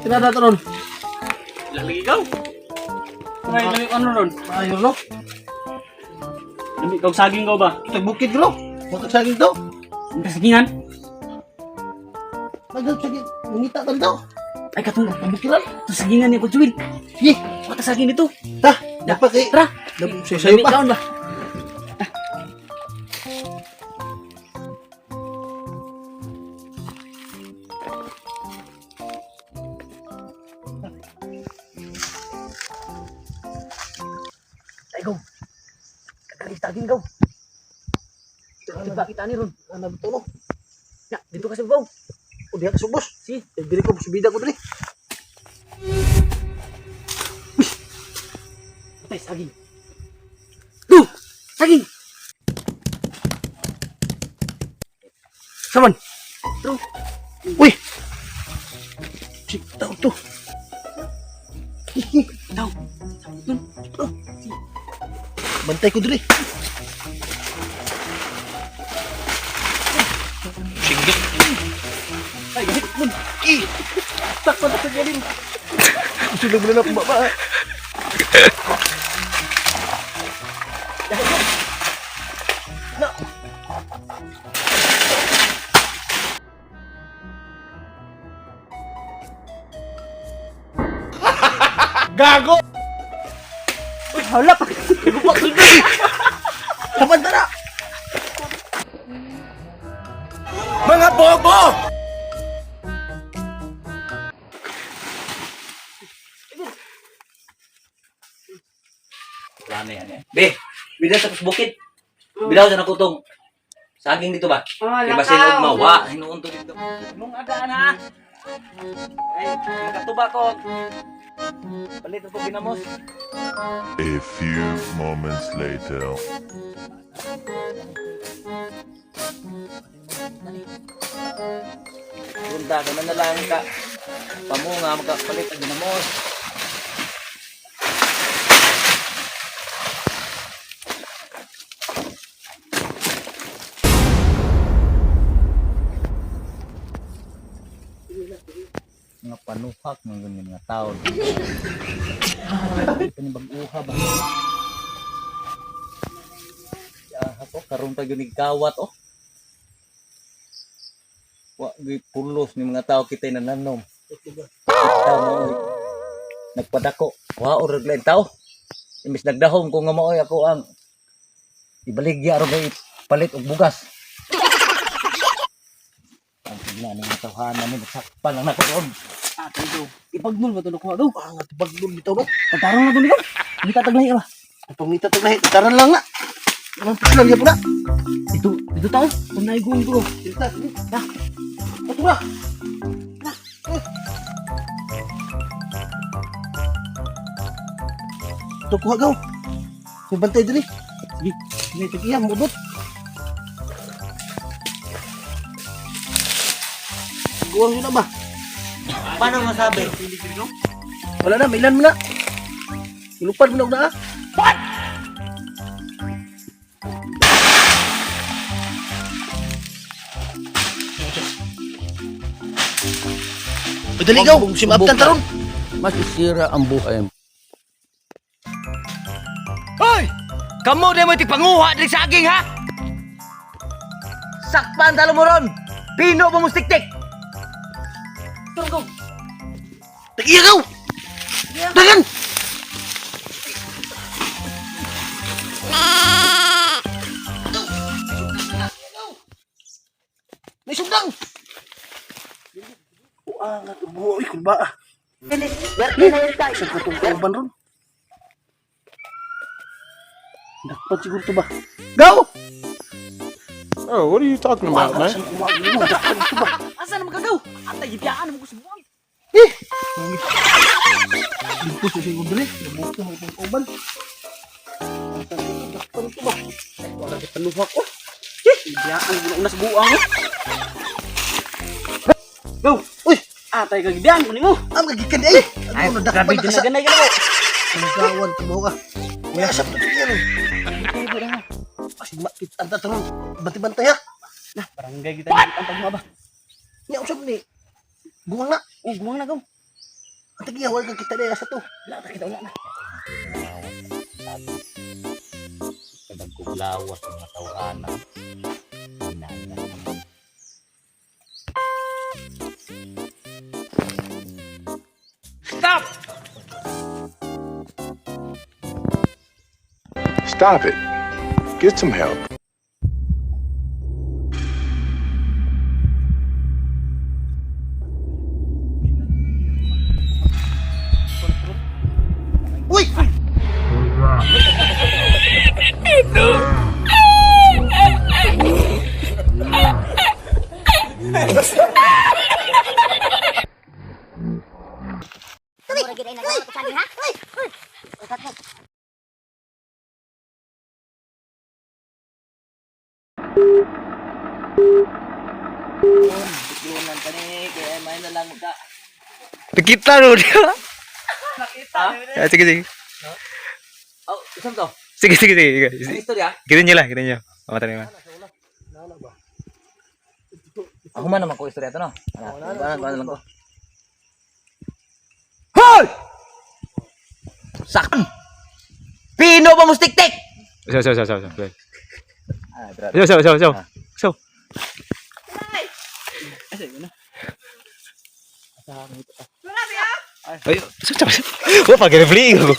Tirada to ron. Lagi ikaw. May lami ano ron? Ayo no. Lami kag saging ka ba? Tag bukid bro. Mo tag saging to. Ang sagingan. Nagdag saging. Ngita tan to. Ay katong Bukiran. to sagingan ni ko Juwil. Sige. Wata saging dito. Ta, dapat kay. Tara. Sayo sayo Lami pa. kaon ba? Ay, go. Kagalis saging go. Diba kita ni ron? Ano to no? Ya, dito ka sa babaw. O diha ka subos. Si. Eh, diri ko subida ko diri. Patay saging. Du! Saging! Saman. True. Uy. Sik tao to. Daw. Sabot nun. Bantay ko diri. Sige. Ay, gahit mun. Eh, Takpan sa galing. sulog na lang baba. Na. Gago! Uy, hala pa. Lupa ko dun. Saman tara. Mga bobo! Plano yan eh. Be, bida sa bukid. Bilaw sa nakutong. Saging dito ba? Oh, Kay basin og lakaw. mawa, hinuon to dito. Mong agaan ha. Ay, makatuba ko. Palit ko ginamos. A few moments later. Punta ka na lang ka. Pamunga makapalit ang ginamos. Mga panuhak ng ganyan mga tao. Ito ni bag-uha ba? Ya, ako karon pa gyud kawat oh. Wa gyud pulos ni mga tao kitay nananom. Kita mo oy. Nagpadako. Wa or raglain tao. Imbis nagdahom ko nga maoy ako ang ibaligya ro kay palit og bugas. Ang tignan ng mga tawhana ni nagsakpan lang nako doon. Atay do. Ipagnul ba ito nakuha do? Ah, nga tubag dun bitaw no. Pagtarong na to nito. Hindi tataglay ba? Pangita to lahi. Taran lang na. Anong lang yan po na. Dito, dito tao. Tunay ko ito. Dito. Na. Ato na. Na. Ito kuha gaw. May bantay diri. Sige. Sige, sige iya, mudot. Guwang yun na ba? Paano masabi? Wala na, mailan mo na. Ilupad mo na og naa. What? Dali gaw, simabtan taron. Masisira ang buhay mo. Hoy! Kamo di mo panguha diri sa aging ha? Sakpan talo mo ron. Pino ba mo tik-tik? Tara go. Tagiya gaw. Dagan. May sundang. Uang at buo kun ba? Sa katong kauban ron. Dapat siguro to ba? Gaw! Oh, what are you talking about, man? Saan kumain mo? Dapat ito ba? Asa na magagaw? Atay, gibiyaan mo ko sa buwang. Eh! Dito sa siguro dali. Nabuto mo itong kauban. Dapat ito ba? Wala kita panuhak ko. Gibiyaan mo na una sa buwang. oh. Go. Uy! Atay ka gibiyaan ko nimo. Ang gagikan ay! Ano, nadakpan Grabe na ka sa... ginaganay ka na mo. Nagawan, tumaw ka. May asap na tingin. Kasi makit ang tatanong. Bantay-bantay ha. Nah, barangay kita ang pagmaba. Niya usap ni. Guwang na. Oh, gumang na gaw. Ang tagiya, wala kang kita niya sa to. Wala ta kita, wala na. Kadagkong lawas ng mga tawhana. Hinana. Stop! Stop it. Get some help. Uy! Biglunan ka ni, kaya may na lang ka. Nakita no niya. Ah, sige, sige. Oh, isang to. Sige, sige, sige. Ang istorya? Kita niyo lang, kita niyo. Mamata naman. Ako man naman ko istorya to, no? Ano, ano, ano lang ko. Hoy! Sak! Pino ba mo tik-tik? So, so, so, so, so. Ah, grabe. So, so, so, so. So. Ay, so, so, so. Wala pa, gina-flee ko.